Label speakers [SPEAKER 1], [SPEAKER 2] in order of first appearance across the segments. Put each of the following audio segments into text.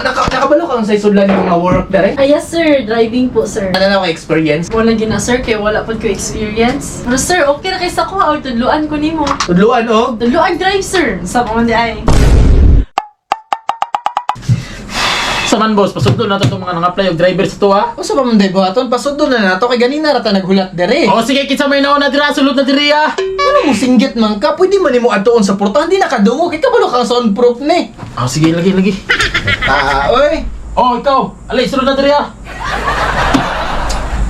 [SPEAKER 1] Nakabalo ka sa isudlan yung mga work dere?
[SPEAKER 2] Ah, yes sir, driving po sir.
[SPEAKER 1] Ano na ako experience?
[SPEAKER 2] Wala gina sir, kay wala pod ko experience. Pero sir, okay na kay sa ko or tudluan ko nimo.
[SPEAKER 1] Tudluan og?
[SPEAKER 2] Tudluan drive sir. Sa pa man di ay.
[SPEAKER 3] Sa man boss, pasundon na to itong mga nang-apply og driver sa tuwa.
[SPEAKER 1] Usa pa man day buhaton, pasudlo na nato kay ganina ra ta naghulat dere.
[SPEAKER 3] O sige, kinsa may nauna dira, sulod na diri ah.
[SPEAKER 1] Ano mo singgit man ka? Pwede man nimo adtuon sa porta, hindi nakadungog kay kabalo kang soundproof ni.
[SPEAKER 3] O sige, lagi lagi.
[SPEAKER 1] Ah, oy.
[SPEAKER 3] Oh, ikaw. Alay, sulod na diri ah.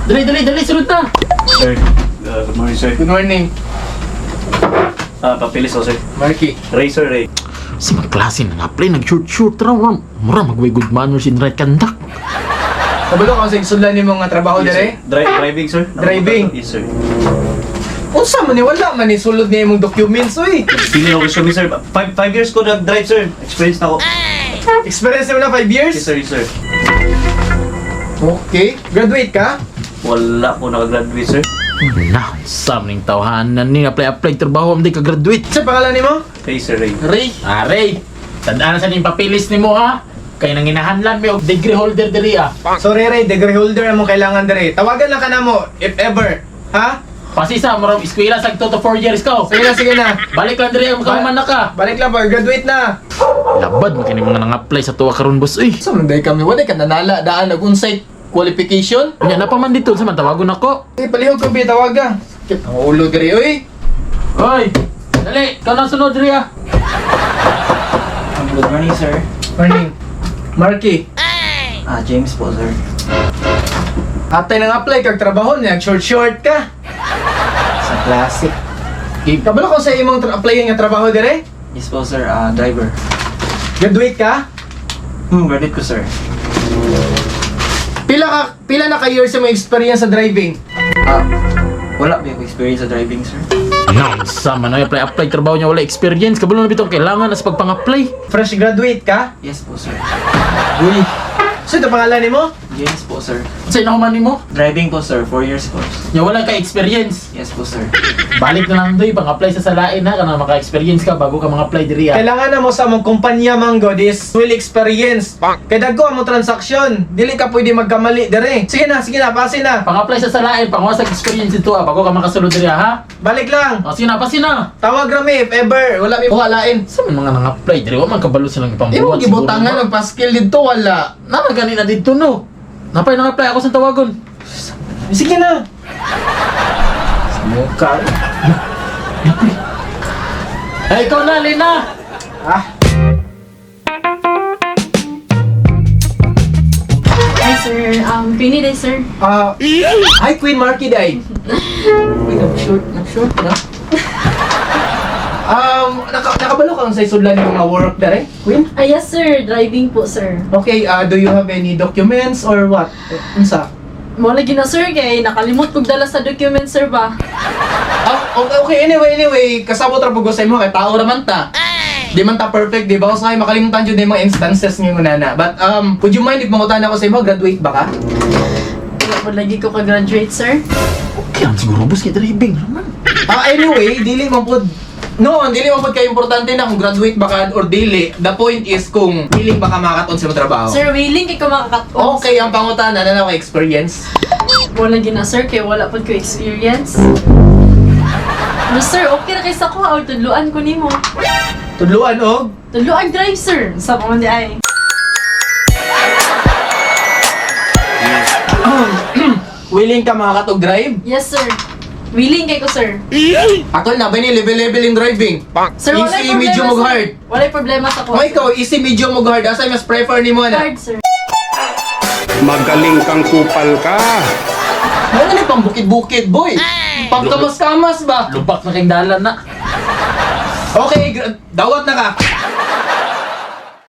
[SPEAKER 3] Dali, dali, dali, sulod na.
[SPEAKER 4] Sir, good morning, sir.
[SPEAKER 1] Good morning,
[SPEAKER 4] Ah, papilis ako, sir.
[SPEAKER 1] Marky.
[SPEAKER 4] Ray, sir, Ray.
[SPEAKER 3] Sa mga klase nang apply, nag-short short ra mura, mura magway good manners in right conduct.
[SPEAKER 1] Kabalo ka sa isudlan nimo nga trabaho
[SPEAKER 4] Yes, sir.
[SPEAKER 1] dere?
[SPEAKER 4] Driving, sir.
[SPEAKER 1] Driving.
[SPEAKER 4] Yes, sir.
[SPEAKER 1] Unsa man ni wala man ni sulod niya imong documents oy.
[SPEAKER 4] Pili ako resume, sir. 5 years ko nag-drive, sir. Experience na ako.
[SPEAKER 1] Experience mo na 5 years?
[SPEAKER 4] Yes, sir, yes, sir.
[SPEAKER 1] Okay. Graduate ka?
[SPEAKER 4] Wala ko nakagraduate, sir.
[SPEAKER 3] Na, sa ning tawhanan ni apply apply trabaho am di ka graduate.
[SPEAKER 1] Sa pangalan nimo?
[SPEAKER 4] Ray, sir, Ray.
[SPEAKER 1] Ray.
[SPEAKER 3] Ah, Ray. Tandaan na sa ning papilis nimo ha. Kay nang ginahanlan may og degree holder diri ah.
[SPEAKER 1] Sorry Ray, degree holder among kailangan dere. Tawagan lang ka namo if ever. Ha?
[SPEAKER 3] Pasisa mo eskwela sa 2 to 4 years ka.
[SPEAKER 1] Sige na, sige na.
[SPEAKER 3] Balik lang diri ang makahuman na ka.
[SPEAKER 1] Balik lang pag graduate na.
[SPEAKER 3] Labad man kini mga nang-apply sa tuwa karon boss uy.
[SPEAKER 1] Sa man day kami wala ka nanala daan nag unsay qualification.
[SPEAKER 3] Unya na pa man dito sa man tawagon ako.
[SPEAKER 1] Eh palihog ko bi tawag ka. Sakit ang ulo dere oy.
[SPEAKER 3] Hoy, dali, ikaw na sunod diri ah.
[SPEAKER 5] Good morning, sir.
[SPEAKER 1] Morning. Marky,
[SPEAKER 5] Ah, James po, sir.
[SPEAKER 1] atay nang apply kag trabaho niya, short short ka.
[SPEAKER 5] Sa classic.
[SPEAKER 1] Kabalo ko sa imong apply nga trabaho dere?
[SPEAKER 5] Yes po, sir. Ah, driver.
[SPEAKER 1] Graduate ka?
[SPEAKER 5] Graduate ko, sir.
[SPEAKER 1] Pila na ka years mo experience sa driving?
[SPEAKER 5] Ah, wala ba yung experience sa driving, sir?
[SPEAKER 3] Ano, sa man ay apply apply trabaho niya wala experience kabalo na bitong kailangan na sa pagpang-apply.
[SPEAKER 1] Fresh graduate ka?
[SPEAKER 5] Yes po, sir.
[SPEAKER 3] Uy,
[SPEAKER 1] So ito pangalan nimo?
[SPEAKER 5] James po, sir.
[SPEAKER 3] sa inahuman nimo?
[SPEAKER 5] Driving po, sir. 4 years po.
[SPEAKER 3] Nya wala ka experience.
[SPEAKER 5] Yes po, sir.
[SPEAKER 3] Balik na lang doy pang-apply sa salain ha kana maka-experience ka bago ka mga-apply diri ah.
[SPEAKER 1] Kailangan na mo sa among kumpanya manggo this will experience. Kay dagko among transaksyon, dili ka pwede magkamali dere. Sige na, pase na.
[SPEAKER 3] Pang-apply sa salain, pang sa experience dito ah bago ka makasulod diri ah, ha.
[SPEAKER 1] Balik lang.
[SPEAKER 3] O sige na, pasi na.
[SPEAKER 1] Tawag rami if ever wala mi walain.
[SPEAKER 3] Sa man mga nang-apply diri wa man kabalo silang ipambuhat.
[SPEAKER 1] Imong gibutangan og paskil didto wala.
[SPEAKER 3] Naman gani na dito no. Napay nang-apply ako sa tawagon.
[SPEAKER 1] Sige na. Sa mukha.
[SPEAKER 3] Ay, ikaw na, Lina!
[SPEAKER 1] Ah,
[SPEAKER 2] Hi sir, Queenie day sir.
[SPEAKER 1] ah, hi Queen Marky day. Uy, nag-short, nag-short na. Nakabalo ka sa isudlan yung mga work dere, Queen?
[SPEAKER 2] Ah, yes sir, driving po sir.
[SPEAKER 1] Okay, do you have any documents or what? Unsa?
[SPEAKER 2] Wala gina sir kay nakalimot kog dala sa document sir ba.
[SPEAKER 1] Ah, okay, okay, anyway, kasabot ra pud ko sa imo kay tao ra man ta. Di man ta perfect, di ba? Usahay makalimutan jud yung mga instances ngayon nana. But would you mind if mangutan ako sa imo, graduate ba ka?
[SPEAKER 2] Wala po lagi ko ka-graduate sir.
[SPEAKER 3] Okay lang siguro, boss, kay driving naman.
[SPEAKER 1] Ah, anyway, dili man pud. No, dili man pud kay importante na kung graduate ba ka or dili. The point is kung willing ba ka makakaton sa imong trabaho.
[SPEAKER 2] Sir, willing kay ko makakaton.
[SPEAKER 1] Okay, ang pangutana na na experience.
[SPEAKER 2] Wala gina sir kay wala pod ko experience. Pero sir, okay na kay sa ko or tudluan ko nimo.
[SPEAKER 1] Tudluan og
[SPEAKER 2] Tudluan drive sir. Sa pa man di ay.
[SPEAKER 1] willing ka makakatog drive?
[SPEAKER 2] Yes sir. Willing kay ko sir.
[SPEAKER 1] Atol na ba ni level-level yung driving?
[SPEAKER 2] Sir, walay
[SPEAKER 1] Easy,
[SPEAKER 2] problema
[SPEAKER 1] medium ug
[SPEAKER 2] sir.
[SPEAKER 1] hard.
[SPEAKER 2] Walay problema sa ko.
[SPEAKER 1] Kung ikaw, easy, medium ug hard, asa mas prefer nimo na?
[SPEAKER 2] Hard sir.
[SPEAKER 6] Magaling kang kupal ka.
[SPEAKER 1] Ano na pang bukid-bukid, boy? Pangkamas-kamas ba?
[SPEAKER 3] Lubak na kayong dalan na.
[SPEAKER 1] Okay, dawat na ka.